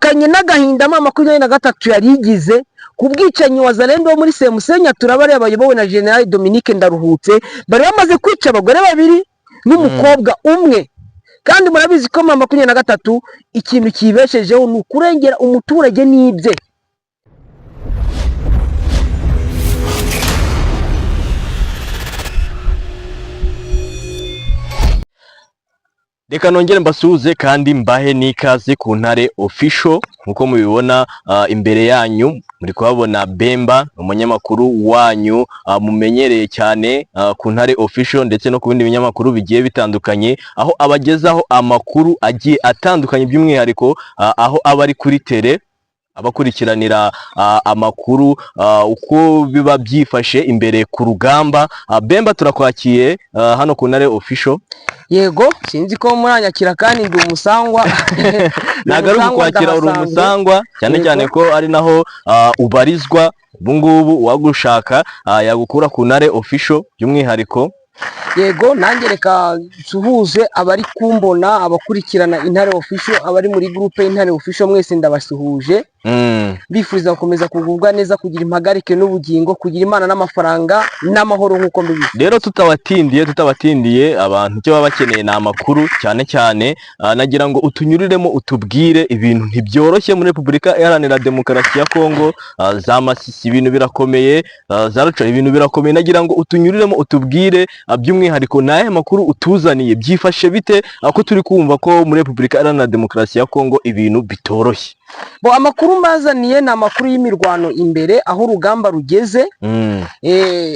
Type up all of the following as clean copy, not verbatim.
Bitandukanye n'agahinda M23 yari igize ku bwicanyi Wazalendo wo muri Semusenya, turabariya bayobowe na General Dominique Ndaruhutse bari bamaze kwica abagore babiri n'umukobwa umwe. Kandi murabizi ko M23 ikintu kibeshejeho ni ukurengera umuturage n'ibye. Reka nongere mbasuhuze kandi mbahe n'ikaze ku Ntare Official. Nkuko mubibona imbere yanyu muri kuhabona Bemba, umunyamakuru wanyu mumenyereye cyane ku Ntare Official ndetse no ku bindi binyamakuru bigiye bitandukanye, aho abagezaho amakuru agiye atandukanye, by'umwihariko aho aba ari kuri tele abakurikiranira amakuru uko biba byifashe imbere ku rugamba. Bemba, turakwakiye hano ku Ntare Official. Yego, sinzi ko muranyakira kandi ndi umusangwa. Ntabwo ari ukwakira, uri umusangwa cyane cyane ko ari naho ubarizwa ubu ngubu. Uwagushaka yagukura ku Ntare Official by'umwihariko. Yego, nanjye reka nsuhuze abari kumbona, abakurikirana Intare Official, abari muri groupe Intare Official, mwese ndabasuhuje. Bifuriza gukomeza kugubwa neza, kugira impagarike n'ubugingo, kugira Imana n'amafaranga n'amahoro nk'uko mbibifuza. Rero tutabatindiye, abantu icyo baba bakeneye ni amakuru cyane cyane. Nagira ngo utunyuriremo, utubwire, ibintu ntibyoroshye muri Repubulika Iharanira Demokarasi ya Kongo, za Masisi ibintu birakomeye, za Ruca ibintu birakomeye. Nagira ngo utunyuriremo, utubwire by'umwihariko ni ayahe makuru utuzaniye, byifashe bite, ko turi kumva ko muri Repubulika Iharanira Demokarasi ya Kongo ibintu bitoroshye? Bo, amakuru mbazaniye ni amakuru y'imirwano imbere, aho urugamba rugeze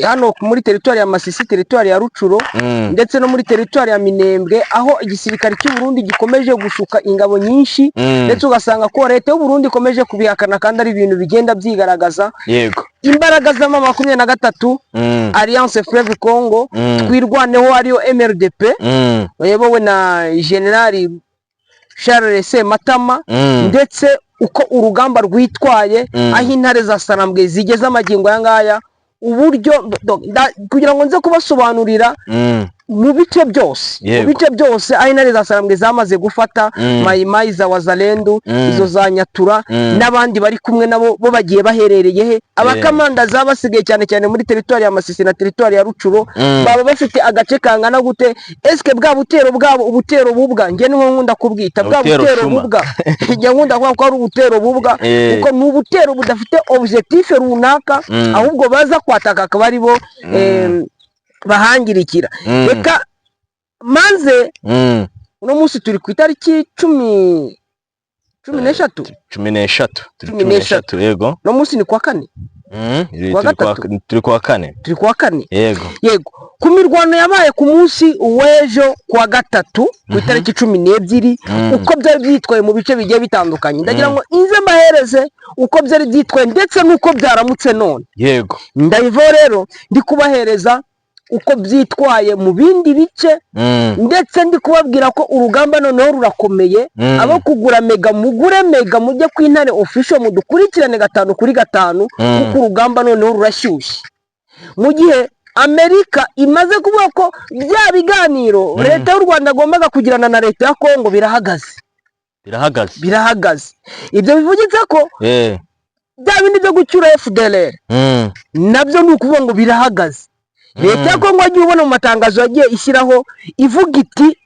hano muri teritwari ya Masisi, teritwari ya Rucuro ndetse no muri teritwari ya Minembwe, aho igisirikare cy'u Burundi gikomeje gusuka ingabo nyinshi ndetse ugasanga ko leta y'u Burundi ikomeje kubihakana kandi ari ibintu bigenda byigaragaza. Imbaraga za M23, Alliance Fleuve Congo, Twirwaneho ariyo MRDP bayobowe na General Charles Sematama, ndetse uko urugamba rwitwaye, aho intare za Sarambwe zigeze amagingo aya ngaya, uburyo kugira ngo nze kubasobanurira mu bice byose, mu bice byose aho intare za Sarambwe zamaze gufata Mayimayi za Wazalendu, izo za Nyatura n'abandi bari kumwe nabo, bo bagiye baherereye he, abakamanda zaba basigaye cyane cyane muri teritwari ya Masisi na teritwari ya Rucuro baba bafite agace kangana gute? Eske bwa butero bwabo, ubutero bubwa, njye niho nkunda kubwita bwa Ubutero butero shuma. bubwa, njye nkunda kuvuga ko ari ubutero bubwa, kuko ni ubutero budafite objectif runaka, ahubwo baza kwataka akaba ari bo bahangirikira. Reka manze uno munsi turi ku itariki 13. 13, turi Cumi 13, yego. Uno munsi ni kuwa kane. Kuwa gatatu. Turi kuwa kane. Turi kuwa kane. Yego. Yego, ku mirwano yabaye ku munsi w'ejo kuwa gatatu ku itariki 12, uko byari byitwaye mu bice bigiye bitandukanye, ndagira ngo inze mbahereze uko byari byitwaye ndetse n'uko byaramutse none. Ndabivaho rero ndi kubahereza uko byitwaye mu bindi bice, ndetse ndi kubabwira ko urugamba noneho rurakomeye. Abo kugura mega, mugure mega, mujye ku Intare Official mudukurikirane gatanu kuri gatanu, kuko urugamba noneho rurashyushye, mu gihe Amerika imaze kuvuga ko bya biganiro leta y'u Rwanda agombaga kugirana na leta ya Kongo birahagaze. Birahagaze. Birahagaze. Ibyo bivugitse ko bya bindi byo gucyura FDLR nabyo ni ukuvuga ngo birahagaze. Leta ya Kongo wagiye ubona mu matangazo yagiye ishyiraho ivuga iti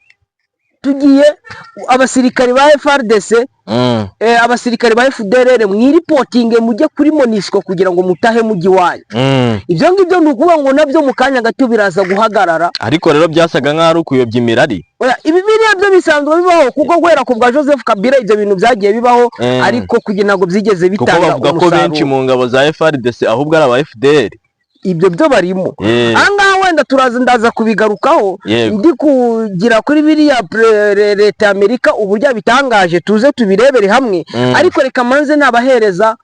tugiye abasirikari ba FARDC, abasirikari ba FDLR, mwiripotinge mujye kuri MONUSCO kugira ngo mutahe mujyi iwanyu. Ibyo ngibyo ni ukuvuga ngo nabyo mu kanya gato biraza guhagarara. Ariko rero byasaga nk'aho ari ukuyobya imirari. Oya, ibi biriya byo bisanzwe bibaho, kuko guhera ku bwa Joseph Kabila ibyo bintu byagiye bibaho, ariko kugira ntabwo byigeze kuko bitanga bavuga ko benshi umusaruro. mu ngabo za FARDC ahubwo ari aba FDL. Ibyo byo barimo. Ahangaha wenda turaza, ndaza kubigarukaho. Ndi kugira kuri biriya leta ya Amerika uburyo yabitangaje, tuze tubirebere hamwe. Ariko reka manze nabahereza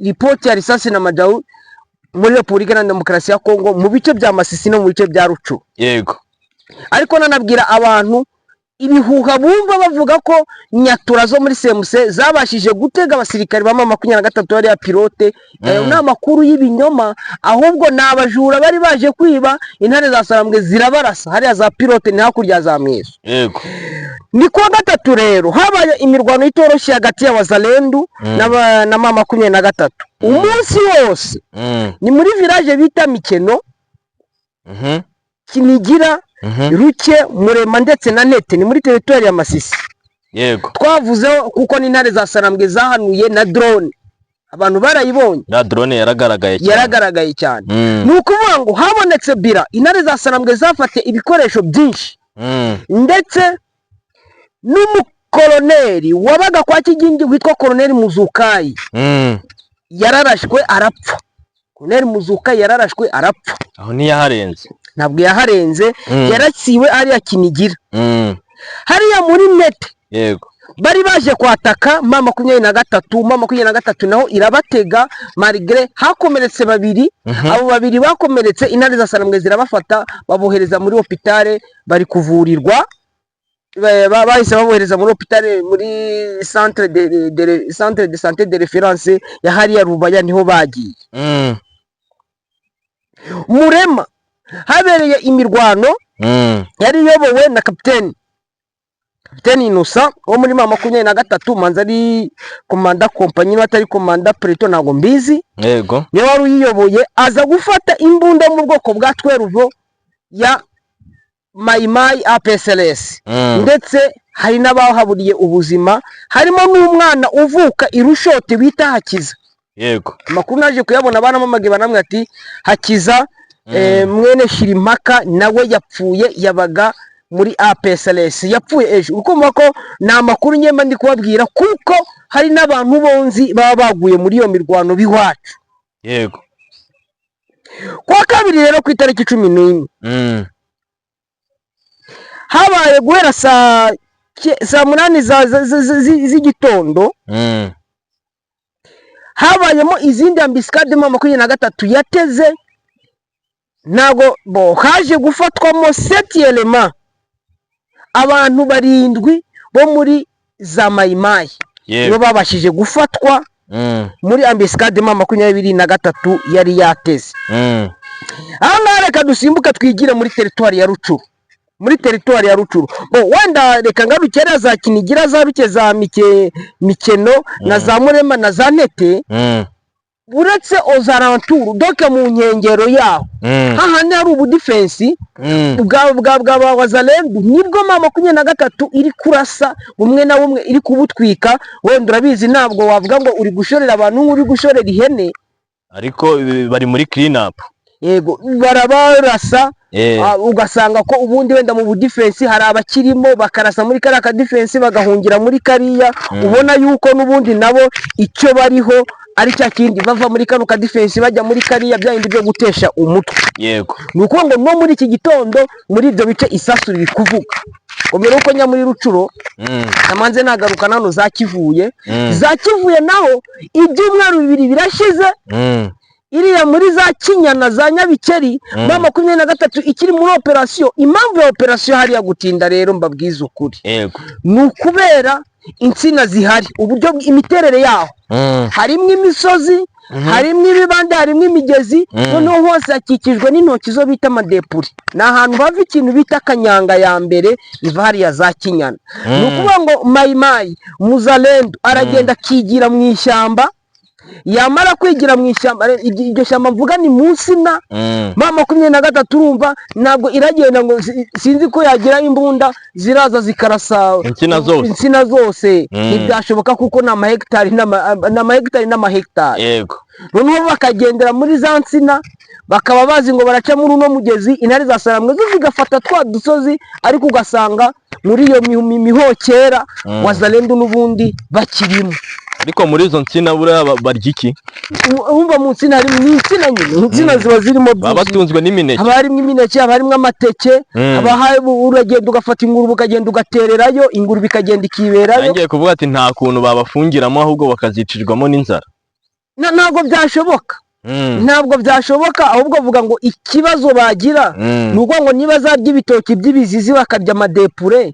ripoti ya risasi na majawu muri Repubulika Iharanira Demokarasi ya Kongo, mu bice bya Masisi no mu bice bya Rucu. Ariko nanabwira abantu Ibihuha bumva bavuga ko Nyatura zo muri CMC zabashije gutega abasirikare ba M23 hariya Pilote, ayo ni amakuru y'ibinyoma. Ahubwo ni abajura bari baje kwiba, intare za Sarambwe zirabarasa hariya za Pilote, ni hakurya za Mweso. Ni kuwa gatatu rero habaye imirwano itoroshye hagati ya Wazalendu na M23 umunsi wose. Ni muri village bita Mikeno, Kinigira, Ruke, Murema ndetse na Nete, ni muri teritwari ya Masisi. Twavuzeho kuko n'intare za Sarambwe zahanuye na drone, abantu barayibonye. Ya drone yaragaragaye cyane. Yaragaragaye cyane. Ni ukuvuga ngo habonetse bira, intare za Sarambwe zafatiye ibikoresho byinshi, ndetse n'umukoloneli wabaga kwa Kigingi witwa Koloneli Muzukayi yararashwe arapfa. Koloneli Muzukayi yararashwe arapfa. Aho ntiyaharenze? Ntabwo yaharenze. Yarasiwe hariya Kinigira, hariya muri Nete. Bari baje kwataka M23, M23 naho irabatega, malgré hakomeretse babiri. Abo babiri bakomeretse, intare za Sarambwe zirabafata, babohereza muri hôpital, bari kuvurirwa. Bahise babohereza muri hôpital, muri centre de santé de référence ya hariya Rubaya, niho bagiye. Murema habereye imirwano yari iyobowe na kapiteni Innocent wo muri M23, manza ari commandant compagnie niba atari commandant peloton, ntabwo mbizi. Niwe wari uyiyoboye, aza gufata imbunda yo mu bwoko bwa 12 ya Mayimayi APCLS. Ndetse hari n'abahaburiye ubuzima, harimo n'umwana uvuka irushoti bita Hakiza. Amakuru naje kuyabona, baramamagaye baramwe ati Hakiza, mwene Shirimpaka nawe yapfuye, yabaga muri APCLS, yapfuye ejo. Ukumva ko ni amakuru nyemba ndi kubabwira, kuko hari n'abantu bonzi baba baguye muri iyo mirwano b'iwacu. Kuwa kabiri rero, ku itariki 11, habaye guhera saa 8 z'igitondo, habayemo izindi embuscade M23 yateze. Ntago bo haje gufatwamo sept éléments, abantu barindwi bo muri za Mayimayi nibo babashije gufatwa muri embuscade M23 yari yateze. Aha ngaha reka dusimbuke twigire muri teritwari ya Rucuru. Muri teritwari ya Rucuru bo, wenda reka ngarukire za Kinigira, za Ruke, za Mikeno na za Murema na za Ntete. Uretse aux alentours, donc mu nkengero yaho, hahandi hari ubudefense bwa ba Wazalendu, nibwo M23 iri kurasa bumwe na bumwe, iri kubutwika. Wenda urabizi, ntabwo wavuga ngo uri gushorera abantu nk'uri gushorera ihene. Ariko bari muri clean up. Yego, barabarasa. Ugasanga ko ubundi wenda mu budefense hari abakirimo, bakarasa muri kariya kadefense, bagahungira muri kariya. Ubona yuko n'ubundi nabo icyo bariho ari cya kindi, bava muri kano kadefense bajya muri kariya, bya bindi byo gutesha umutwe. Ni ukuvuga ngo no muri iki gitondo muri ibyo bice isasu riri kuvuga. Ngo mbere yuko njya muri Rucuro, namanze nagaruka nano za Kivuye. Za Kivuye naho ibyumweru 2 birashize, iriya muri za Kinyana, za Nyabikeri, M23 ikiri muri operasiyo. Impamvu ya operasiyo hariya gutinda rero, mbabwiza ukuri, ni ukubera insina zihari, uburyo imiterere yaho, harimo imisozi, harimo ibibande, harimo imigezi. Noneho hose hakikijwe n'intoki zo bita amadepuri. Ni ahantu hava ikintu bita kanyanga ya mbere, iva hariya za Kinyana. Ni ukuvuga ngo Mayimayi Muzalendu aragenda akigira mu ishyamba, yamara kwigira mu ishyamba, iryo shyamba mvuga ni mu nsina. M23 urumva ntabwo iragenda ngo sinzi ko yagira imbunda ziraza zikarasa Insina zose. Insina zose ntibyashoboka, kuko ni amahegitari n'amahegitari n'amahegitari. Noneho bakagendera muri za nsina, bakaba bazi ngo baraca muri uno mugezi, intare za Sarambwe zo zigafata twa dusozi, ariko ugasanga muri iyo mihokera Wazalendu n'ubundi bakirimo. Ariko muri izo nsina buriya barya iki? Wumva mu nsina harimo, ni insina nyine, insina ziba zirimo Baba byinshi. batunzwe n'imineke. Haba harimo imineke, haba harimo amateke, haba uragenda ugafata ingurube, ukagenda ugatererayo, ingurube ikagenda ikiberayo. Ngiye kuvuga ati nta kuntu babafungiramo, ahubwo bakazicirwamo n'inzara. Ntabwo byashoboka. Ntabwo byashoboka. Ahubwo avuga ngo ikibazo bagira ni ukuvuga ngo niba zarya ibitoki by'ibizizi, bakarya amadepure,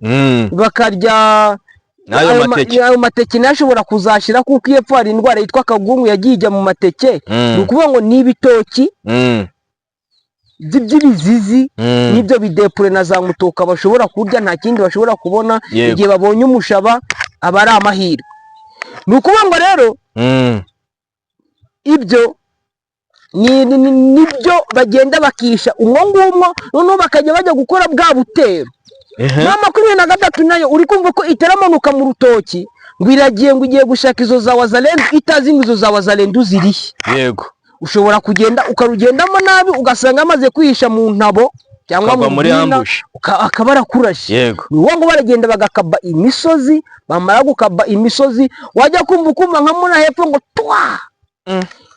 bakarya N'ayo ayo mateke. Ayo mateke nayo ashobora kuzashira, kuko iyo epfo hari indwara yitwa kagungu yagiye ijya mu mateke. Ni ukuvuga ngo ni ibitoki by'ibizizi n'ibyo bidepure na za mutoka bashobora kurya, nta kindi bashobora kubona. Igihe babonye umushaba aba ari amahirwe. Ni ukuvuga ngo rero ibyo nibyo bagenda bakisha umwo ngumwo, noneho bakajya bajya gukora bwa butero. Na 23 nayo uri kumva ko itaramanuka mu rutoki ngo iragiye, ngo igiye gushaka izo za Wazalendu, itazi ngo izo za Wazalendu zirihe. Ushobora kugenda ukarugendamo nabi, ugasanga amaze kwihisha mu ntabo cyangwa Ukagwa mu muri rwina, ambush. Akaba arakurashe. Ni ukuvuga ngo baragenda bagakaba imisozi, bamara gukaba imisozi, wajya kumva ukumva nka muna hepfo ngo twa.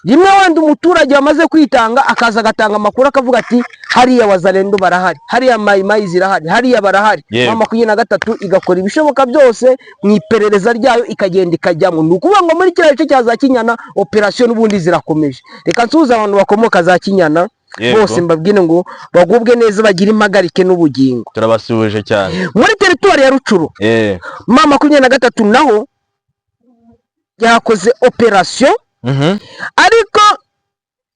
Rimwe wenda umuturage wamaze kwitanga akaza agatanga amakuru, akavuga ati: "Hariya Wazalendo barahari, hariya Mayimayi zirahari, hariya barahari." 23 igakora ibishoboka byose mu iperereza ryayo, ikagenda ikajyamo. Ni ukuvuga ngo muri kiriya gice cya za Kinyana operasiyo n'ubundi zirakomeje. Reka nsuhuze abantu bakomoka za Kinyana bose, mbabwire ngo bagubwe neza, bagire impagarike n'ubugingo. Turabasuhuje cyane. Muri teritwari ya Rucuru, M23 naho yakoze operasiyo, ariko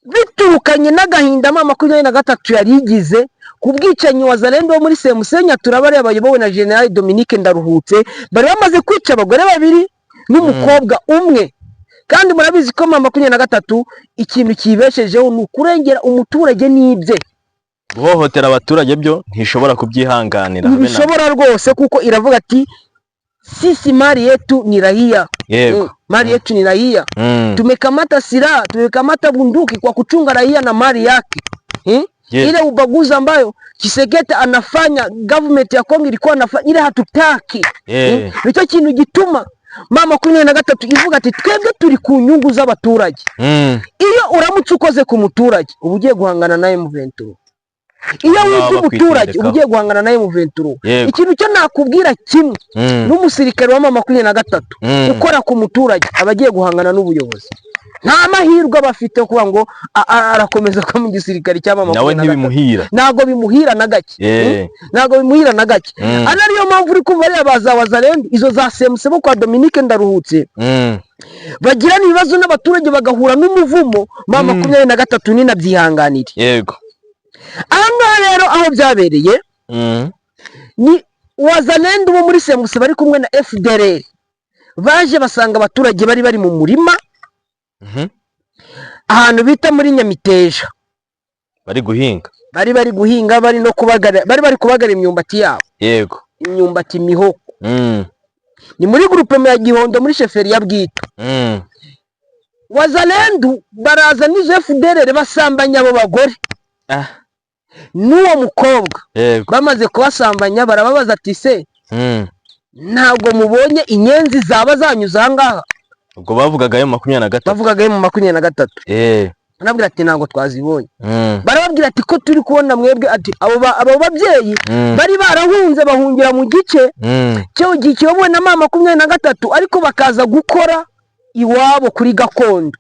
biturukanye n'agahinda M23 yari igize ku bwicanyi Wazalendo bo muri Semusenya turabareba bayobowe na General Dominique Ndaruhutse bari bamaze kwica abagore babiri n'umukobwa umwe. Kandi murabizi ko M23 ikintu kibeshejeho ni ukurengera umuturage n'ibye. Guhohotera abaturage byo ntishobora kubyihanganira habe na. Ntibishobora rwose, kuko iravuga ati: "Sisi mali yetu ni raia." Mali yetu ni raia. Tumekamata silaha, tumekamata bunduki kwa kuchunga raia na mali yake, Ile ubaguzi ambayo Tshisekedi anafanya, government ya Kongo ilikuwa anafanya ile, hatutaki. Nicyo kintu gituma M23 ivuga ati: "Twebwe turi ku nyungu z'abaturage." Iyo uramutse ukoze ku muturage, uba ugiye guhangana na M23. Iyo Baba wibye umuturage, uba bakwitendekaho. ugiye guhangana na M23. Ikintu cyo nakubwira kimwe, n'umusirikare wa M23 ukora ku muturage aba agiye guhangana n'ubuyobozi. Nta mahirwe aba afite yo kuvuga ngo arakomeza kuba mu gisirikare cya mama Nawe 23. ntibimuhira. Ntabwo bimuhira na gake. Ntabwo bimuhira na gake. Ari ariyo mpamvu uri kumva ariya ba Wazalendo, izo za Semuse bo kwa Dominique Ndaruhutse, bagirana ibibazo n'abaturage, bagahura n'umuvumo. Ma 23 ninabyihanganire. Aha ngaha rero aho byabereye ni Wazalendo bo muri Semuse bari kumwe na FDLR, baje basanga abaturage bari bari mu murima ahantu bita muri Nyamiteja. Bari guhinga. Bari bari guhinga, bari no kubagara, bari bari kubagara imyumbati yabo, imyumbati mihoko. Ni muri groupement ya Gihondo, muri chefferie ya Bwito. Wazalendu baraza n'izo FDLR, basambanya abo bagore n'uwo mukobwa. Bamaze kubasambanya, barababaza ati: "Se ntabwo mubonye inyenzi zaba zanyuze aha ngaha?" Ubwo bavugaga ayo 23. Bavugaga M23. Barababwira ati: "Ntabwo twazibonye." Barababwira ati: "Ko turi kubona mwebwe?" Ati abo babyeyi bari barahunze, bahungira mu gice cyo kiyobowe na M23, ariko bakaza gukora iwabo kuri gakondo.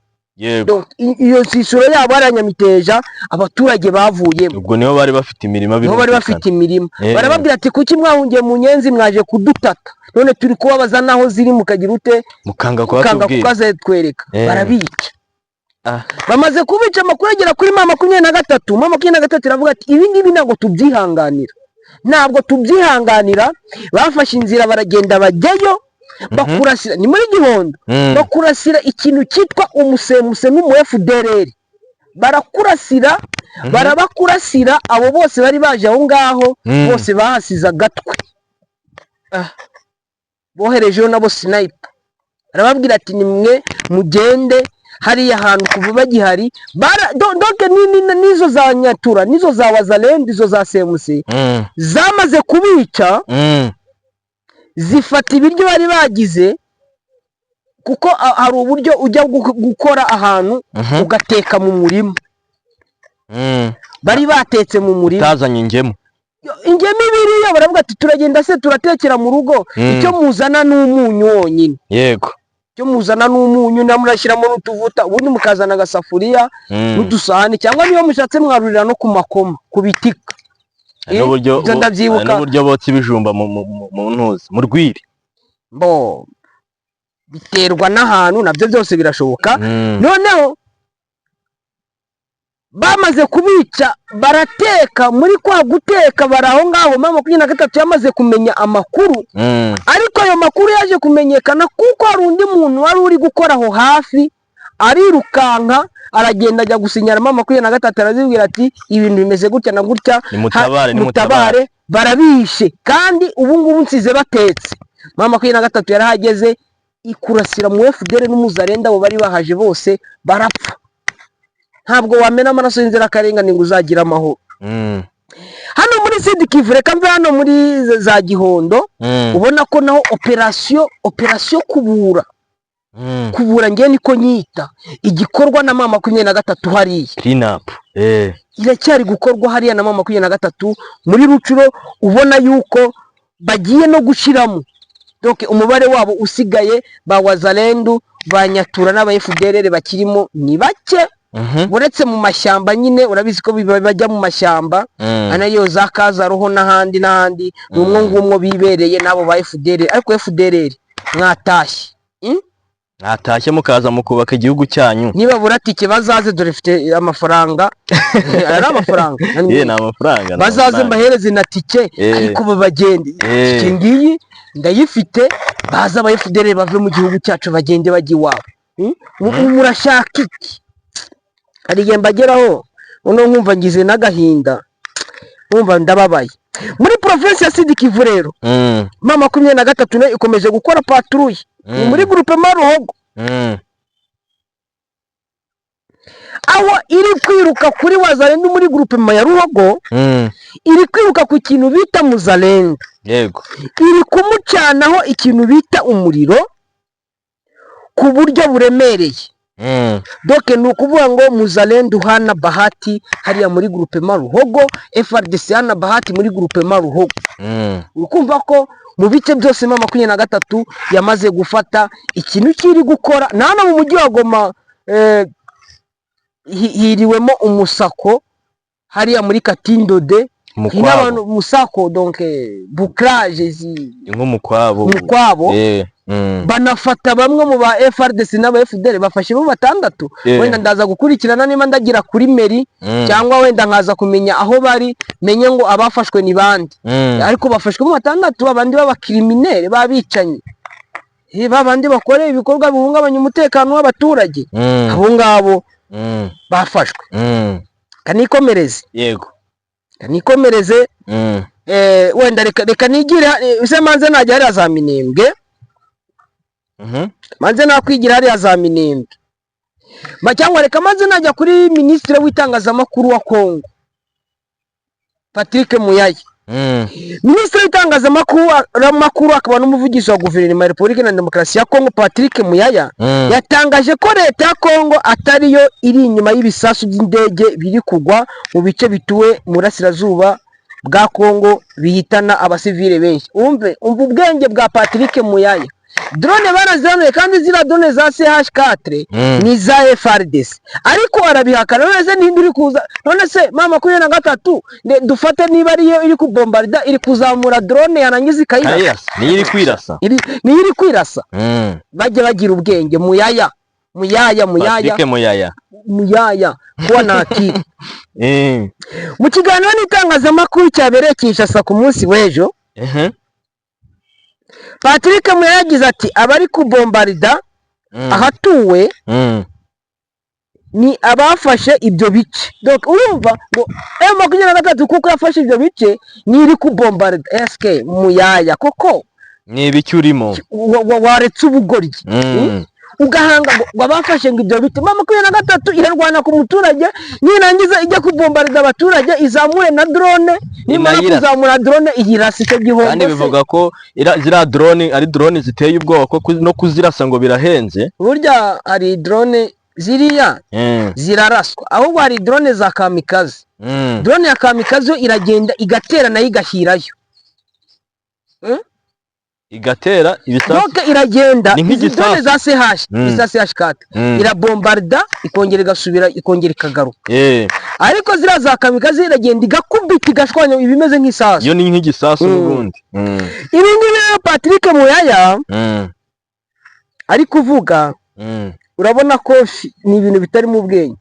Donc, iyo nsisiro yabo ari Nyamiteja, abaturage bavuyemo. Ubwo niho bari bafite imirima. Niho bari Birumvikana. bafite imirima. Barababwira ati: "Kuki mwahungiye mu nyenzi, mwaje kudutata, none turi kubabaza naho ziri mukagira ute?" Mukanga Mukanga kuhatubwira. kukazatwereka. Barabica. Bamaze kubica, amakuru agera kuri M23. M23 iravuga ati: "Ibi ngibi ntabwo tubyihanganira, ntabwo tubyihanganira." Bafashe inzira baragenda, bajyayo, bakurasira, ni muri Gihondo, bakurasira ikintu cyitwa umusemuse n'umu FDLR, barakurasira, barabakurasira. Abo bose bari baje aho ngaho, bose bahasize agatwe. Boherejeho nabo sniper, arababwira ati: "Nimwe mugende hariya hantu kuva bagihari." Donc n'izo za Nyatura, n'izo za Wazalendo, izo za Semuse zamaze kubica, zifata ibiryo bari bagize, kuko hari uburyo ujya gukora ahantu ugateka mu murima. Bari batetse mu murima. Utazanye ingemu. Ingemu ibiriyo, baravuga ati: "Turagenda se turatekera mu rugo? Icyo muzana ni umunyu wonyine." Cyo muzana n'umunyu, na murashyiramo n'utuvuta, ubundi mukazana agasafuriya n'udusahani, cyangwa niyo mushatse mwarurira no ku makoma, ku bitika. Hari n'uburyo Ibyo ndabyibuka. Hari n'uburyo botsa ibijumba mu ntuzi, mu rwiri. Bo biterwa n'ahantu, nabyo byose birashoboka. Noneho bamaze kubica, barateka. Muri kwa guteka, bari aho ngaho, M23 yamaze kumenya amakuru. Ariko ayo makuru yaje kumenyekana kuko hari undi muntu wari uri gukora aho hafi, arirukanka aragenda ajya gusinyara M23, arazibwira ati: "Ibintu bimeze gutya na gutya." Nimutabare, Mutabare, barabishe, kandi ubu ngubu nsize batetse. M23 yarahageze, ikurasira mu FDLR n'umuzarenda, abo bari bahaje bose barapfa. Ntabwo wamena amaraso y'inzirakarengane ngo uzagira amahoro. Hano muri Sud Kivu, reka mve hano muri za Gihondo. Ubona ko naho operasiyo kubura, kubura ngewe niko nyita, igikorwa na M23 hariya. Clean up. Iracyari gukorwa hariya na M23 muri Rutshuru. Ubona yuko bagiye no gushyiramo, donc umubare wabo usigaye, ba Wazalendu, ba Nyatura n'aba FDLR bakirimo ni bake, uretse mu mashyamba nyine. Urabizi ko bajya mu mashyamba, anayo za Kazaroho n'ahandi n'ahandi, ni umwo ngumwo bibereye n'abo ba FDLR. Ariko FDLR mwatashye? Mwatashye mukaza mukubaka igihugu cyanyu. Nibabura tike bazaze, dore mfite amafaranga, aya ni amafaranga. Ye, ni amafaranga, ni Bazaze amafaranga. mbahereze na tike, ariko babagende. Tike ngiyi ndayifite, baza aba FDLR bave mu gihugu cyacu, bagende bajya iwabo. Murashaka iki? Hari igihe mbageraho noneho nkumva ngize n'agahinda, nkumva ndababaye. Muri provinsi ya Sud Kivu rero, M23 nayo ikomeje gukora patrouille, ni muri groupement Ruhogo, aho iri kwiruka kuri Wazalendo muri groupement ya Ruhogo. Iri kwiruka ku kintu bita Muzalendo. Iri kumucanaho ikintu bita umuriro ku buryo buremereye. Donc ni ukuvuga ngo Muzalendo hana bahati hariya muri groupement Ruhogo, FARDC hana bahati muri groupement Ruhogo. Uri kumva ko mu bice byose M23 yamaze gufata ikintu kiri gukora. Na hano mu mujyi wa Goma, hiriwemo umusako hariya muri Katindode. Mukwabo. N'abantu musako, donc bouclage Nk'umukwabo. Mukwabo. Banafata bamwe mu ba FARDC n'aba FDL, bafashe bo batandatu. Wenda ndaza gukurikirana niba ndagira kuri mairie, cyangwa wenda nkaza kumenya aho bari, menye ngo abafashwe ni bande. Ariko bafashwemo batandatu, abandi b'abacriminels, b'abicanyi, babandi bakoreye ibikorwa bihungabanya umutekano w'abaturage, abo ngabo bafashwe. Kanikomereze. Kanikomereze. Wenda reka nigire, ese manze najya hariya za Minembwe? Manze nakwigira hariya za Minembwe, cyangwa reka manze najya kuri minisitiri w'itangazamakuru wa Kongo, Patrick Muyaya. Minisitiri w'itangazamakuru amakuru akaba n'umuvugizi wa guverinoma ya Repubulika na Demokarasi ya Kongo, Patrick Muyaya, yatangaje ko leta ya Kongo atariyo iri inyuma y'ibisasu by'indege biri kugwa mu bice bituwe mu burasirazuba bwa Kongo, bihitana abasivile benshi. Umve, umva ubwenge bwa Patrick Muyaya. Drone barazihanuye, kandi ziriya drone za CH4 ni za FARDC, ariko arabihakana. None se ninde uri kuza? None se M23, dufate niba ariyo iri kubombarida, iri kuzamura drone yarangiza ikayirasa? Kayirasa, niyo iri kwirasa. Niyo iri kwirasa. Bajye bagira ubwenge. Muyaya, Muyaya, Muyaya. Patrick Muyaya. Muyaya kuwa nakiri. Mu kiganiro n'itangazamakuru cyabereye Kinshasa ku munsi w'ejo, Patrick Muyaya yagize ati: "Abari kubombarida ahatuwe ni abafashe ibyo bice." Donc urumva ngo M23 kuko yafashe ibyo bice ni iri kubombarida. Eske Muyaya koko Ni ibiki urimo? Waretse ubugoryi? Ugahanga ngo abafashe ngo ibyo biti. M23 irarwana ku muturage, nirangiza ijya kubombarida abaturage, izamure na drone, nimara Inayirasa. kuzamura drone iyirasa icyo gihombo Kandi se? bivuga ko ziriya drone ari drone ziteye ubwoba, ko no kuzirasa ngo birahenze. Burya hari drone ziriya ziraraswa, ahubwo hari drone za kamikaze. Drone ya kamikaze yo iragenda igatera, nayo igashyirayo. Igatera ibisasu. Donc iragenda Ni izi nk'igisasu. drone za CH, za CH4, irabombarda, ikongera igasubira, ikongera ikagaruka. Ariko ziriya za kamikaze iragenda igakubita, igashwanya, ibimeze nk'isasu. Iyo ni nk'igisasu n'ubundi. Ibi ngibi rero Patrick Muyaya ari kuvuga, urabona ko ni ibintu bitarimo ubwenge.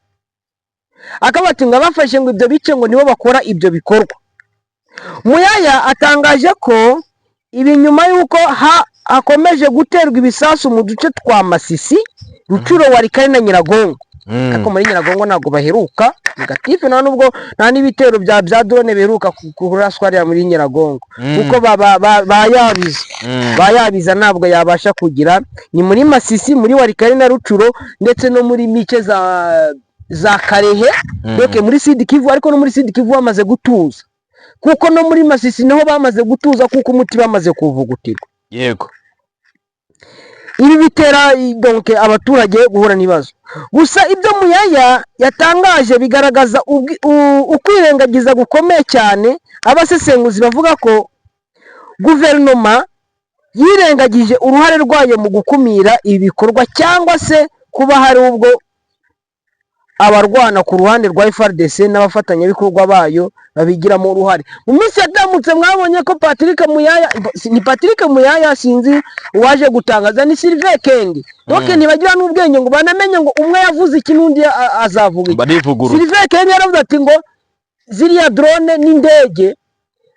Akaba ati ngo abafashe ngo ibyo bice ngo nibo bakora ibyo bikorwa. Muyaya atangaje ko ibi nyuma y'uko hakomeje guterwa ibisasu mu duce twa Masisi, Rucuro, Walikale na Nyiragongo. Ariko muri Nyiragongo ntabwo baheruka négatif, nta nubwo nta n'ibitero bya drone biheruka kuraswa hariya muri Nyiragongo, kuko bayabiza. Bayabiza ntabwo yabasha kugira. Ni muri Masisi, muri Walikale na Rucuro, ndetse no muri mice za Karehe. Donc muri Sud Kivu, ariko no muri Sud Kivu bamaze gutuza, kuko no muri Masisi niho bamaze gutuza, kuko umuti bamaze kuwuvugutirwa. Ibi bitera donc abaturage guhura n'ibibazo. Gusa ibyo Muyaya yatangaje bigaragaza ukwirengagiza gukomeye cyane. Abasesenguzi bavuga ko guverinoma yirengagije uruhare rwayo mu gukumira ibi bikorwa, cyangwa se kuba hari ubwo abarwana ku ruhande rwa FARDC n'abafatanyabikorwa bayo babigiramo uruhare. Mu minsi yatambutse mwabonye ko Patrick Muyaya, ni Patrick Muyaya, sinzi uwaje gutangaza, ni Sylvain Kenge. Donc ntibagira n'ubwenge ngo banamenye ngo umwe yavuze iki n'undi azavuga iki. Barivuguruza. Sylvain Kenge yaravuze ati ngo ziriya drone n'indege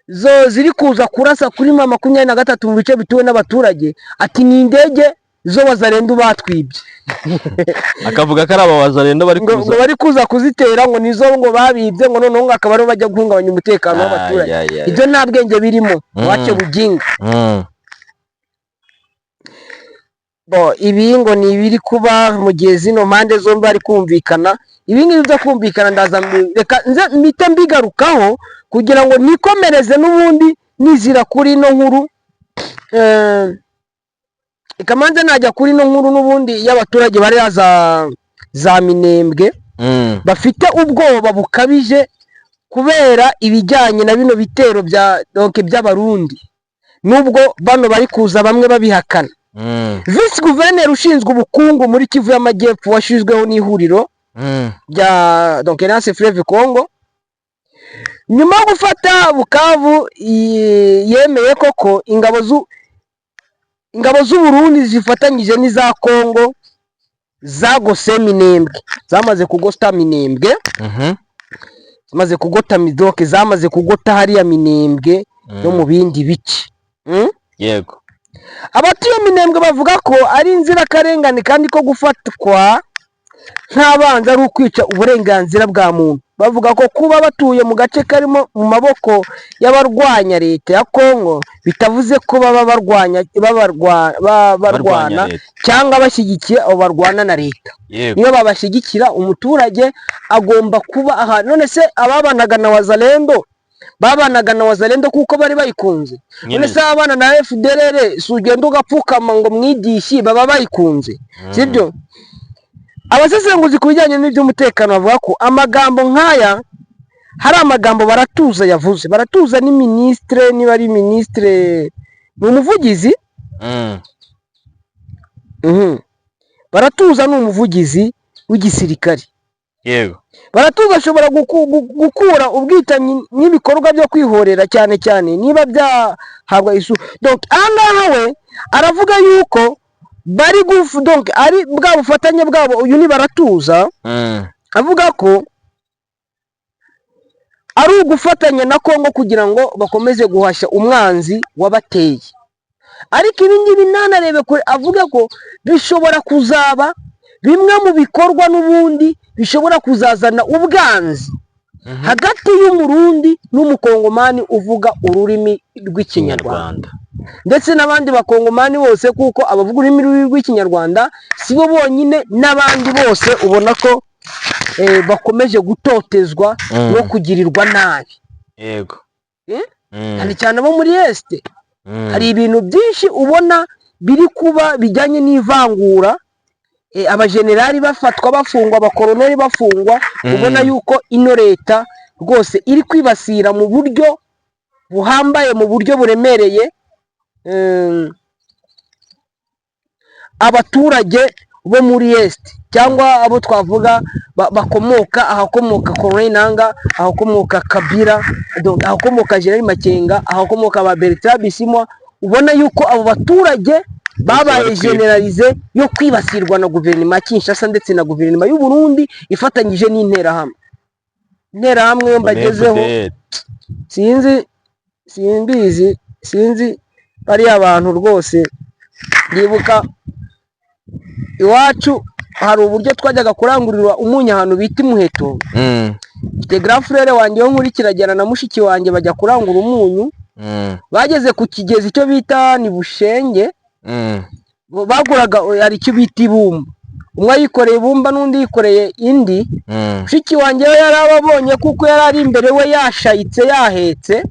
zo ziri kuza kurasa kuri M23 mu bice bituwe n'abaturage, ati ni indege zo Wazalendo batwibye. Akavuga ko ari aba Wazalendo bari ngo kuza. Ngo bari kuza kuzitera, ngo nizo ngo babibye, ngo noneho ngo akaba aribo bajya guhungabanya umutekano w'abaturage. Ay, ay, ay. Ibyo nta bwenge birimo, wace buginga. Bo ibi ngo ni ibiri kuba mu gihe zino mpande zombi bari kumvikana. Ibi ngibi byo kumvikana ndaza reka nze mpite mbigarukaho kugira ngo nikomereze n'ubundi nizira kuri ino nkuru. Reka manze najya kuri ino nkuru n'ubundi y'abaturage bari za Minembwe, bafite ubwoba bukabije kubera ibijyanye na bino bitero bya donc by'Abarundi, nubwo bano bari kuza bamwe babihakana. Visi guverineri ushinzwe ubukungu muri Kivu y'Amajyepfo washyizweho n'ihuriro rya donc Alliance Fleuve Congo, nyuma yo gufata Bukavu, yemeye koko ingabo z'u Burundi zifatanyije n'iza Congo zagose Minembwe, zamaze kugota Minembwe, zamaze kugota Midoke, zamaze kugota hariya Minembwe no mu bindi bice. Abatuye Minembwe bavuga ko ari inzirakarengane kandi ko gufatwa nk'abanzi ari ukwica uburenganzira bwa muntu. Bavuga ko kuba batuye mu gace karimo mu maboko y'abarwanya leta ya Kongo bitavuze ko baba barwanya barwana leta. cyangwa bashyigikiye abo barwana na leta. Niyo babashyigikira, umuturage agomba kuba aha. None se ababanaga na Wazalendo babanaga na Wazalendo kuko bari bayikunze? None se abana na FDLR, si ugenda ugapfukama ngo mwigishe, baba bayikunze? Sibyo? Abasesenguzi ku bijyanye n'iby'umutekano bavuga ko amagambo nk'aya, hari amagambo Baratuza yavuze. Baratuza ni minisitire, niba ari minisitire, ni umuvugizi. Baratuza ni umuvugizi w'igisirikare. Baratuza ashobora gukura ubwicanyi n'ibikorwa byo kwihorera, cyane cyane niba byahabwa isu. Donc aha ngaha we aravuga yuko bari gufu, donc ari bwa bufatanye bwabo. Uyu ni Baratuza, avuga ko ari ugufatanya na Kongo kugira ngo bakomeze guhashya umwanzi wabateye. Ariko ibi ngibi ntanarebe kure, avuga ko bishobora kuzaba bimwe mu bikorwa n'ubundi bishobora kuzazana ubwanzi hagati y'Umurundi n'Umukongomani uvuga ururimi rw'Ikinyarwanda, ndetse n'abandi Bakongomani bose, kuko abavuga ururimi rw'Ikinyarwanda si bo bonyine, n'abandi bose ubona ko bakomeje gutotezwa no kugirirwa nabi. Cyane cyane abo muri Est. Hari ibintu byinshi ubona biri kuba bijyanye n'ivangura, abajenerali bafatwa bafungwa, abakoroneri bafungwa. Ubona yuko ino leta rwose iri kwibasira mu buryo buhambaye, mu buryo buremereye. Abaturage bo muri Est, cyangwa abo twavuga bakomoka ahakomoka Corneille Nangaa, ahakomoka Kabila, donc ahakomoka General Makenga, ahakomoka ba Bertrand Bisimwa, ubona yuko abo baturage babaye bari kwibwa. généralisé yo kwibasirwa na guverinoma ya Kinshasa ndetse na guverinoma y'u Burundi ifatanyije n'Interahamwe. Interahamwe yo mbagezeho, FDL. Sinzi, simbizi, sinzi bariya bantu rwose. Ndibuka iwacu hari uburyo twajyaga kurangurira umunyu ahantu bita Imuheto. Mfite grand frère wanjye wo nkurikiragena na mushiki wanjye, bajya kurangura umunyu. Bageze ku kigezi icyo bita ni Bushenge. Baguraga, hari icyo bita ibumba, umwe yikoreye ibumba n'undi yikoreye indi. Mushiki wanjye we yari ababonye, kuko yari ari imbere, we yashayitse yahetse.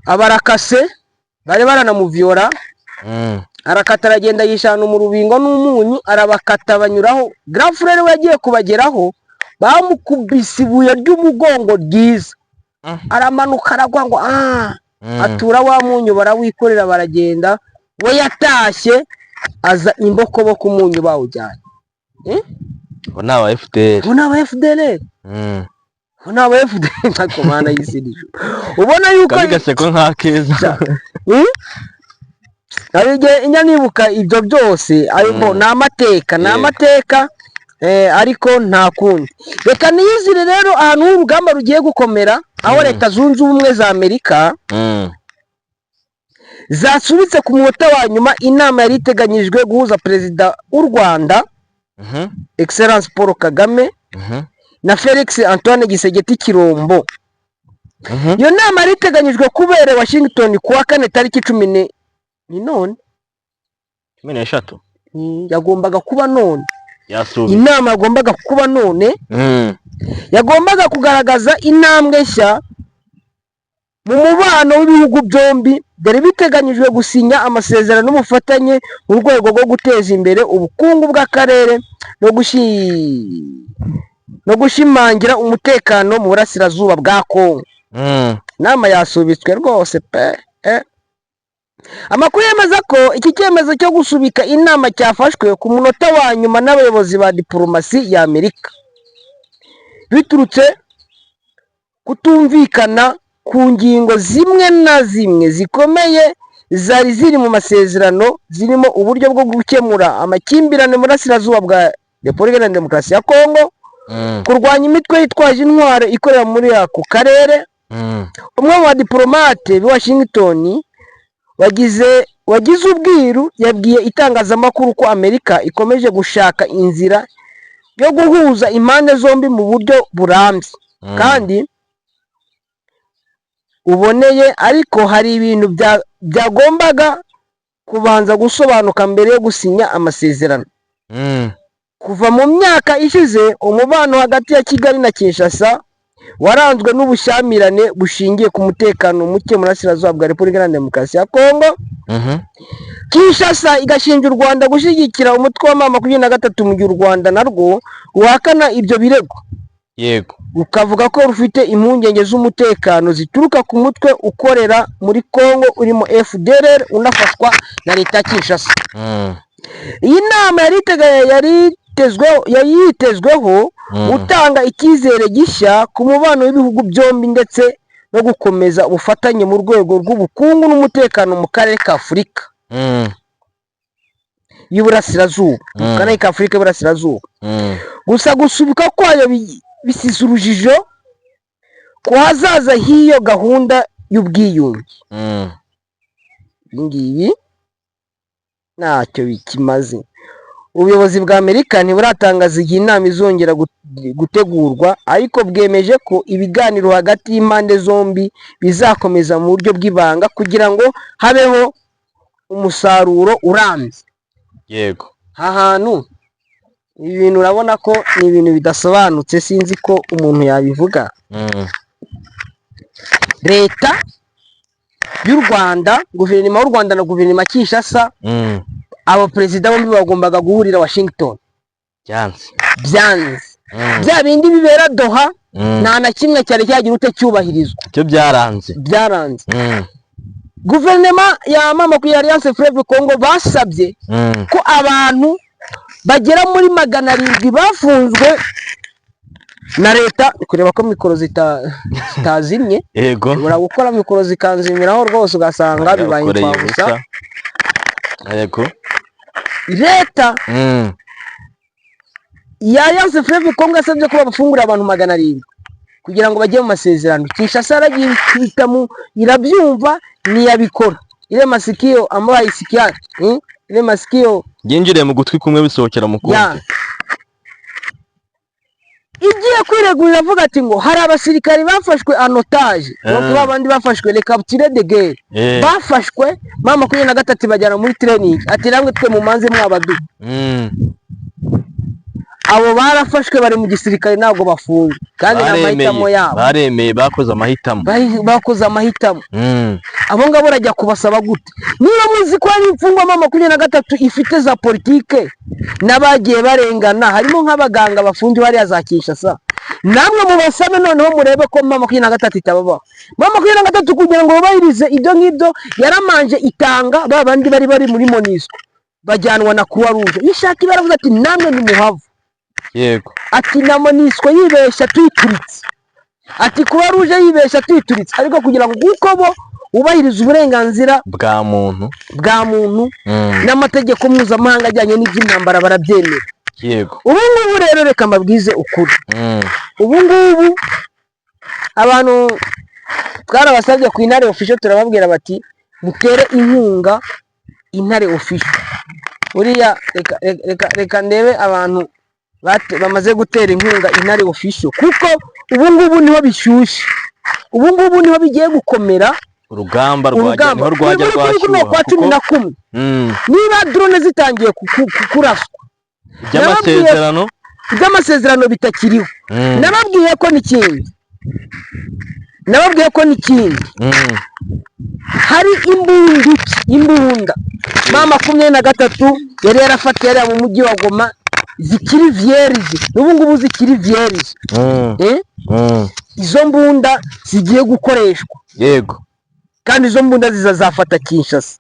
Abarakase bari baranamuviyora. Arakata, aragenda, yishana mu rubingo n'umunyu, arabakata banyuraho. Grand frère we yagiye kubageraho, bamukubise ibuye ry'umugongo ryiza. Aramanuka, aragwa ngo ah. Atura wa munyu, barawikorera, baragenda. We yatashye aza imbokoboko, umunyu bawujyanye. Abo ni aba FDL. Ubu ni aba FDLR. Ubu ni aba FDLR, nka Mana y'isi n'ijuru. Ubona yuko Kabi gaseko nk'akeza. Hari igihe njya nibuka ibyo byose, ariko ni amateka, ni amateka, ariko nta kundi. Reka niyizire rero ahantu h'urugamba rugiye gukomera, aho Leta Zunze Ubumwe za Amerika zasubitse ku munota wa nyuma inama yari iteganyijwe guhuza Perezida w'u Rwanda, Excellence Paul Kagame, na Felix Antoine Tshisekedi Tshilombo. Iyo nama yari iteganyijwe kubera i Washington ku wa kane tariki 10 ni none. 13. Yagombaga kuba none. Yasubitse. Inama yagombaga kuba none, yagombaga kugaragaza intambwe nshya mu mubano w'ibihugu byombi. Byari biteganyijwe gusinya amasezerano n'ubufatanye mu rwego rwo guteza imbere ubukungu bw'akarere no gushimangira umutekano mu burasirazuba bwa Kongo. Inama yasubitswe rwose pe. Amakuru yemeza ko iki cyemezo cyo gusubika inama cyafashwe ku munota wa nyuma n'abayobozi ba diporomasi ya Amerika, biturutse kutumvikana ku ngingo zimwe na zimwe zikomeye zari ziri mu masezerano, zirimo uburyo bwo gukemura amakimbirane mu burasirazuba bwa Repubulika Iharanira Demokarasi ya Kongo, kurwanya imitwe yitwaje intwaro ikorera muri ako karere. Umwe mu badiporomate b'i Washington wagize ubwiru yabwiye itangazamakuru ko Amerika ikomeje gushaka inzira yo guhuza impande zombi mu buryo burambye kandi buboneye, ariko hari ibintu byagombaga kubanza gusobanuka mbere yo gusinya amasezerano. Kuva mu myaka ishize, umubano hagati ya Kigali na Kinshasa waranzwe n'ubushyamirane bushingiye ku mutekano muke mu burasirazuba bwa Repubulika Iharanira Demokarasi ya Kongo. Kinshasa igashinja u Rwanda gushyigikira umutwe wa M23, mu gihe u Rwanda narwo ruhakana ibyo birego, rukavuga ko rufite impungenge z'umutekano zituruka ku mutwe ukorera muri Kongo urimo FDLR, unafashwa na leta ya Kinshasa. Iyi nama yari yitezweho gutanga icyizere gishya ku mubano w'ibihugu byombi ndetse no gukomeza ubufatanye mu rwego rw'ubukungu n'umutekano mu karere ka Afurika y'Iburasirazuba, mu karere ka Afurika y'Iburasirazuba. Gusa gusubika kwayo bisize urujijo ku hazaza h'iyo gahunda y'ubwiyunge. Ibi ngibi ntacyo bikimaze. Ubuyobozi bwa Amerika ntiburatangaza igihe inama izongera gutegurwa, ariko bwemeje ko ibiganiro hagati y'impande zombi bizakomeza mu buryo bw'ibanga kugira ngo habeho umusaruro urambye. Aha hantu ibi bintu urabona ko ni ibintu bidasobanutse, sinzi ko umuntu yabivuga. Leta y'u Rwanda, guverinoma y'u Rwanda na guverinoma ya Kinshasa, abaperezida bombi bagombaga guhurira Washington. Byanze. Byanze. Bya bindi bibera Doha, nta na kimwe cyari cyagira ute cyubahirizwa. Cyo byaranze. Byaranze. Guverinoma ya mama ya Alliance Fleuve Congo basabye ko abantu bagera muri 700 bafunzwe na leta, kureba ko mikoro zitazimye. Ushobora gukora mikoro zikanzimiraho rwose, ugasanga bibaye Yakoreye imfabusa. ubusa. Leta ya Alliance Fleuve Congo yasabye ko babafungurira abantu 700 kugira ngo bajye mu masezerano. Kinshasa yaragiye ibikubita irabyumva, ntiyabikora. Ile masikio ambayo haisikia, Ile masikio Byinjiriye mu gutwi kumwe bisohokera mu kundi. Ya igiye kwiregurira avuga ati ngo hari abasirikari bafashwe en otage, donc ba bandi bafashwe, les capturés de guerre, bafashwe M23 bajyana muri training, ati namwe twe mumanze mwabadu. Abo barafashwe bari mu gisirikare, ntabwo bafunzwe kandi ni amahitamo Baremeye. yabo. Baremeye, bakoze amahitamo. Bakoze amahitamo. Abo ngabo urajya kubasaba gute niba muzi ko hari imfungwa M23 ifite za politike n'abagiye barengana, harimo nk'abaganga bafungiwe hariya za Kinshasa? Namwe mubasabe noneho murebe ko M23 itababaho. M23 kugira ngo bubahirize ibyo ngibyo yaramanje itanga ba bandi bari muri MONUSCO, bajyanwa na Croix Rouge ishaka, baravuze ati namwe nimuhava. Ati na MONUSCO yibeshya tuyituritse, ati Croix Rouge yibeshya tuyituritse, ariko kugira ngo kuko bo bubahiriza uburenganzira bwa muntu, bwa muntu n'amategeko mpuzamahanga ajyanye n'iby'intambara, barabyemera. Ubu ngubu rero reka mbabwize ukuri. Ubu ngubu abantu twarabasabye ku Intare Official, turababwira bati mutere inkunga Intare Official. Buriya reka ndebe abantu bamaze gutera inkunga Intare Official, kuko ubu ngubu niho bishyushye, ubu ngubu niho bigiye gukomera. Urugamba rwajya Urugamba niho rwajya kuri kuno rwashyuha kwa cumi kuko na kumwe, niba drone zitangiye kuraswa, iby'amasezerano iby'amasezerano bitakiriho. Nababwiye ko n'ikindi, nababwiye ko n'ikindi, hari imbunduki, imbunda M23 yari yarafatiye hariya mu mujyi wa Goma zikiri vierge, n'ubu ngubu zikiri vierge. Eh? Izo mbunda zigiye gukoreshwa. Kandi izo mbunda zizazafata Kinshasa.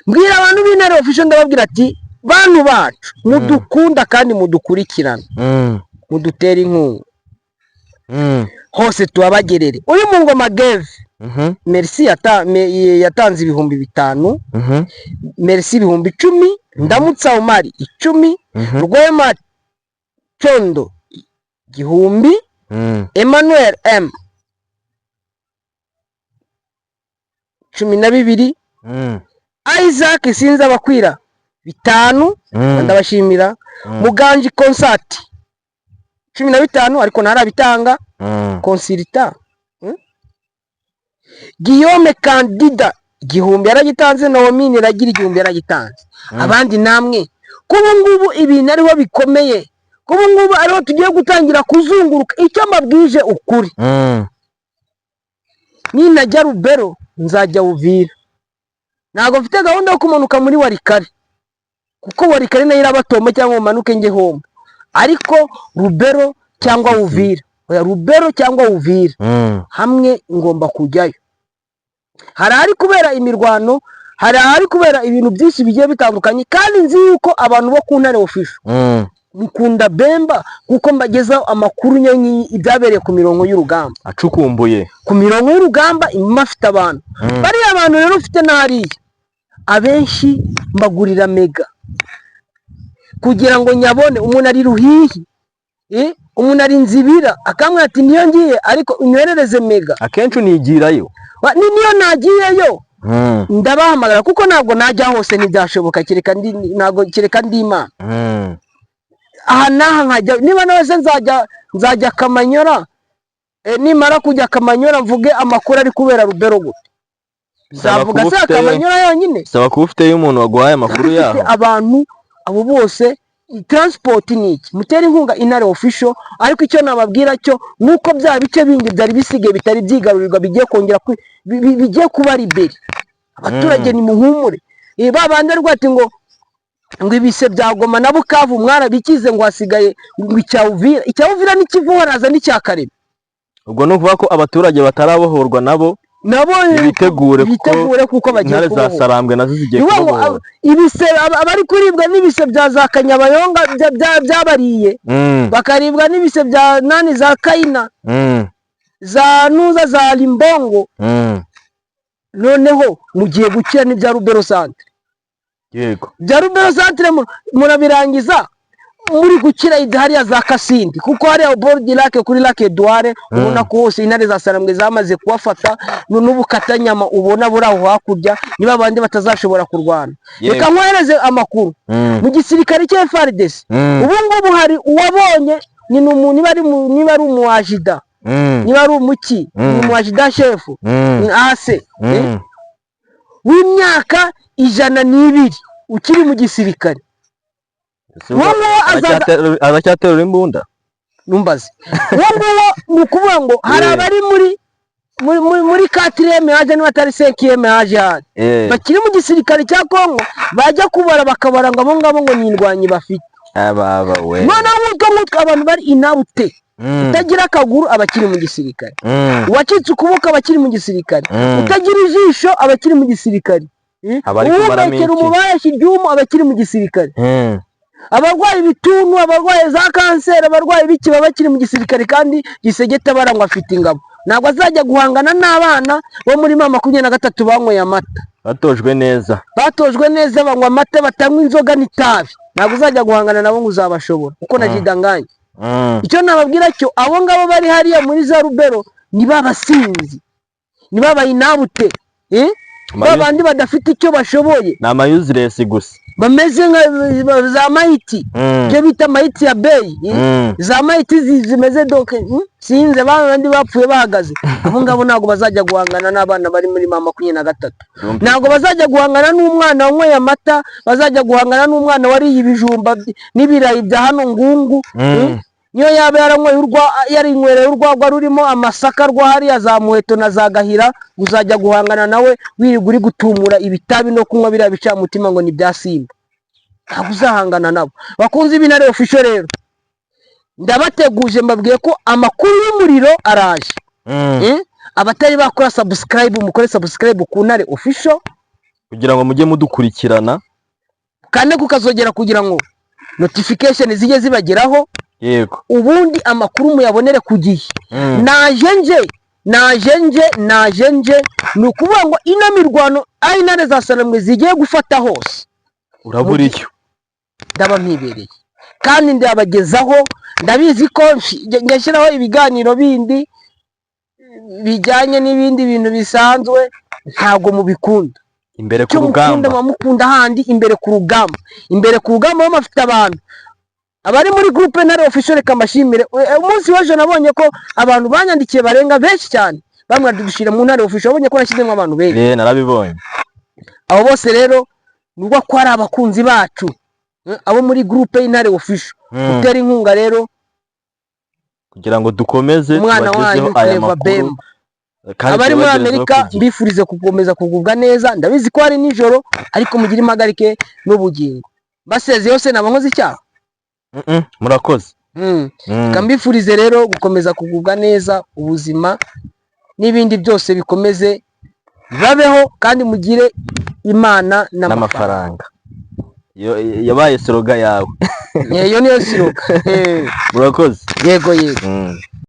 Mbwira abantu b'Intare Official, ndababwira ati bantu bacu mudukunda kandi mudukurikirana, mudutere inkunga, hose tubabagerere. Uyu mu ngoma geve, merci, yatanze 5000. Merci 10,000. Ndamutsa Umari 10, Rwema Condo 1000, Emmanuel M 12, Isaac Sinzabakwira 5, ndabashimira. Muganji Concert 15, ariko ntarabitanga. Consultant, Guillaume Candida 1000 yaragitanze, Naomi Niragira 1000 yaragitanze. Abandi namwe, kubu ngubu ibintu ariho bikomeye, kubu ngubu ariho tugiye gutangira kuzunguruka. Icyo mbabwije ukuri, ninajya Rubero nzajya Uvira. Ntabwo mfite gahunda yo kumanuka muri Walikale, kuko Walikale nayo irabatoma, cyangwa ngo manuke njye home, ariko Rubero cyangwa Uvira, oya, Rubero cyangwa Uvira, hamwe ngomba kujyayo. Hari ahari kubera imirwano, hari ahari kubera ibintu byinshi bigiye bitandukanye, kandi nzi yuko abantu bo ku Ntare Official mukunda Bemba, kuko mbagezaho amakuru nyanyi ibyabereye ku mirongo y'urugamba, acukumbuye. Ku mirongo y'urugamba imwe afite abantu. Bariya bantu rero ufite n'hariya abenshi mbagurira mega kugira ngo nyabone. Umuntu ari Ruhihi, umuntu ari Nzibira, akambwira ati niyo ngiye ariko unyoherereze mega. Akenshi unigirayo. Niyo nagiyeyo ndabahamagara, kuko ntabwo najya hose, ntibyashoboka, kereka ndi, ntabwo, kereka ndi Imana. Aha n'aha nkajya, niba nawe se nzajya Kamanyora, nimara kujya Kamanyora mvuge amakuru ari kubera Rubero gute? Nzavuga Kuba se Kamanyora yonyine? Saba kuba ufiteyo umuntu waguhaye amakuru Mfite yaho. abantu abo bose, transport ni iki? Mutere inkunga Intare Official. Ariko icyo nababwira cyo nuko bya bice bindi byari bisigaye bitari byigarurirwa bigiye kongera bigiye kuba libéré. Abaturage ni muhumure. Ba bandi ariko ati ngo ibise bya Goma na Bukavu mwarabikize, ngo hasigaye ngo icya Uvira, icya Uvira n'ikivu haraza n'icya Kareme. Ubwo ni ukuvuga ko abaturage batarabohorwa nabo. Nabo Bitegure kuko bitegure, kuko bagiye intare za kubohora. Sarambwe nazo zigiye Ni ukuvuga ngo kubohora. Ibise abari kuribwa n'ibise bya za Kanyabayonga byabariye, bakaribwa n'ibise bya nani, za Kayina, za Nuza, za Limbongo. Noneho mugiye gukira n'ibya Rubero centre. Bya Rubero centre murabirangiza muri gukira hariya za Kasindi, kuko hariya bord lac, kuri lac Edouard, ubona ko hose intare za Sarambwe zamaze kuhafata. N'ubukatanyama ubona buri aho hakurya, niba abandi batazashobora kurwana. Reka nkohereze amakuru. Mu gisirikare cya FARDC, ubu ngubu hari uwabonye ni niba ari umu adjudant, niba ari umuki, ni umu adjudant chef, ni ase w'imyaka 102 ukiri mu gisirikare. Ese ubwo Uwo nguwo aracyaterura imbunda? Numbaze, uwo nguwo ni ukuvuga ngo hari abari muri quatrième âge, niba atari cinquième âge hano, bakiri mu gisirikare cya Kongo, bajya kubara bakabara ngo abo ngabo ngo ni indwanyi bafite. Ababa we! Noneho nk'utwo ngutwo, abantu bari inapte, utagira akaguru aba akiri mu gisirikare, uwacitse ukuboko aba akiri mu gisirikare, utagira ijisho aba akiri mu gisirikare. Abari kumaramo Uwumekera iki? umubashi iryumu aba akiri mu gisirikare, abarwaye ibituntu, abarwaye za kanseri, abarwaye ibiki, baba bakiri mu gisirikare. Kandi Tshisekedi barangwa afite ingabo, ntabwo azajya guhangana n'abana bo muri M23 banyweye amata. Batojwe neza. Batojwe neza, banywa amata, batanywa inzoga n'itabi. Ntabwo uzajya guhangana nabo ngo uzabashobora, kuko na jidanganye. Icyo nababwira cyo, abo ngabo bari hariya muri za Rubero ni babasinzi, ni babayinabute, eh? Ba bandi badafite icyo bashoboye. Ni ama useless gusa. Bameze nka za mayiti, ibyo bita mayiti ya beyi, eh? Za mayiti zimeze doke, Sinze ba bandi bapfuye bahagaze. Abo ngabo ntabwo bazajya guhangana n'abana bari muri M23. Ntabwo bazajya guhangana n'umwana wanyweye amata, bazajya guhangana n'umwana wariye ibijumba n'ibirayi bya hano Ngungu, Niyo yaba yaranyweye urwa, yarinywereye urwagwa rurimo amasaka rwa hariya za Muheto na za Gahira, uzajya guhangana nawe wirirwa uri gutumura ibitabi no kunywa biriya bicamutima ngo ni bya Simba? Ntabwo uzahangana nabo. Bakunze ibinare official rero, ndabateguje, mbabwiye ko amakuru y'umuriro araje. Eh? Abatari bakora subscribe, mukore subscribe ku Ntare Official kugira ngo mujye mudukurikirana. Kane kukazogera kugira ngo notification zijye zibageraho, ubundi amakuru muyabonere ku gihe. Naje nje, naje nje, naje nje. Ni ukuvuga ngo ino mirwano aho intare za Sarambwe zigiye gufata hose, Urabura icyo. ndaba mpibereye kandi ndabagezaho. Ndabizi ko njya nshyiraho ibiganiro bindi bijyanye n'ibindi bintu bisanzwe, ntabwo mubikunda. Imbere ku Icyo mukunda, rugamba. muba mukunda handi imbere ku rugamba. Imbere ku rugamba baba bafite abantu abari muri groupe Ntare Official. Reka mbashimire. Umunsi w'ejo nabonye ko abantu banyandikiye barenga benshi cyane, bamwe dushyira mu Ntare Official. Wabonye ko nashyizemo abantu benshi. Narabibonye. Abo bose rero ni uko ko ari abakunzi bacu, abo muri groupe y'Intare Official. Gutera inkunga rero kugira ngo dukomeze umwana tubagezeho wanyu aya Clever makuru Bemba. kandi Abari muri tubagezeho Amerika, ku gihe. mbifurize gukomeza kugubwa neza. Ndabizi ko ari nijoro, ariko mugire impagarike n'ubugingo. Basezeye yose naba nkoze icyaha. Murakoze. Reka mbifurize rero gukomeza kugubwa neza, ubuzima n'ibindi byose bikomeze babeho, kandi mugire Imana n'amafaranga. N'amafaranga. Iyo yabaye slogan yawe. Iyo niyo slogan. Murakoze. Yego.